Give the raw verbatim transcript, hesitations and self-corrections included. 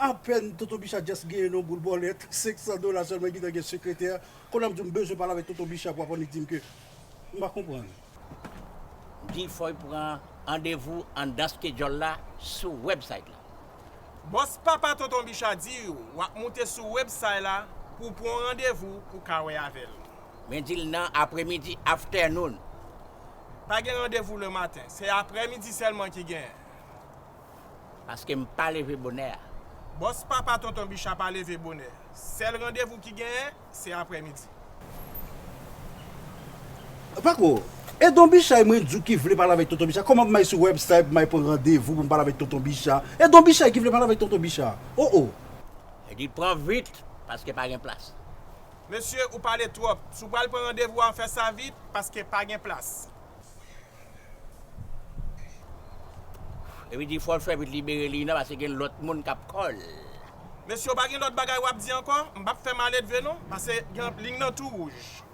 Apèn Tonton Bicha just genyen yon boul bòlèt, senk san dola sèlman, gentan gen sekretè. Kounye a m di m bezwen pale avèk Tonton Bicha pou aprann li di m ke m pa konprann. M di fò l pran randevou anndan skedjòl la sou website la. Bòs papa Tonton Bicha di w ap moute sou website la pou w pran yon randevou pou w ka wè avè l. Men di l nan aprèmidi, afternoon. Pa gen randevou lematen, se aprèmidi sèlman ki genyen. Paske m pa leve bonè a. Bòs papa Tonton Bicha pa leve bonè. Sèl randevou ki genyen, se aprèmidi. Pako, e Don Bicha mwen di w ki vle pale avèk Tonton Bicha. Kòman pou m al sou website pou m al pran randevou pou m pale avèk Tonton Bicha? E Don Bicha ki vle pale avèk Tonton Bicha. Oh oh. Li di pran vit, paske pa gen plas. Mesye, ou pale twòp. Si w pral pran randevou a, fè sa vit, paske pa gen plas. Epi di fò l fè vit libere li nan, paske gen lòt moun k ap call. Mesye, ou pa gen lòt bagay w ap di ankò? M p ap fè maledve non, paske gen liy nan tou wouj.